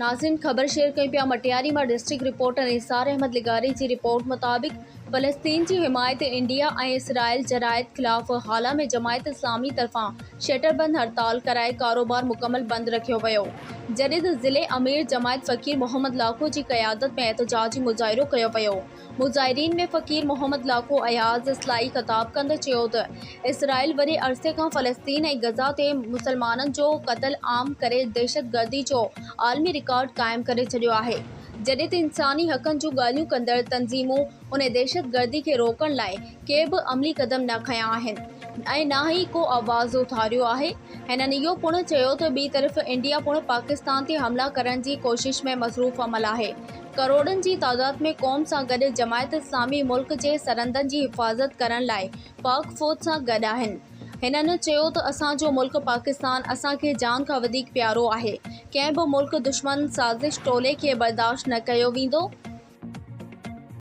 ناظرين خبر شيئر ڪيون پيا مٽياري مان ڊسٽرڪٽ رپورٽر نثار احمد لغاري جي رپورٽ مطابق فلسطين جي حمايت انڊيا ۽ اسرائيل جرائد خلاف هالا ۾ جماعت اسلامي طرفان شٽر بند هڙتال ڪرائي ڪاروبار مڪمل بند رکيو ويو جڏهن ته ضلعي امير جماعت فقير محمد لاکو جي قيادت ۾ احتجاجي مظاهرو ڪيو ويو مظاهرين ۾ فقير محمد لاکو اياز اسلائي خطاب ڪندي چيو ته اسرائيل وڏي عرصي کان فلسطين ۽ غزه تي مسلمانن جو قتل عام ڪري دهشتگردي جو عالمي رڪارڊ قائم ڪري ڇڏيو آهي جڏهن ته انساني حقن جون ڳالهيون ڪندڙ تنظيمون ان دهشتگردي کي روڪڻ لاء ڪي به عملي قدم نه کنيا آهن ۽ نه ئي ڪو آواز اٿاريو آهي. هنن اهو پڻ چيو ته ٻي طرف انڊيا پڻ پاڪستان تي حملا ڪرڻ جي ڪوشش ۾ مصروف عمل آهي. ڪروڙن جي تعداد ۾ قوم سان گڏ جماعت اسلامي ملڪ جي سرحدن جي حفاظت ڪرڻ لاء پاڪ فوج سان گڏ آهن. هنن چيو ته اسان جو ملڪ پاڪستان اسان کي جان کان وڌيڪ پيارو آهي، ڪنهن به ملڪ دشمن سازش ٽولي کي برداشت نه ڪيو ويندو.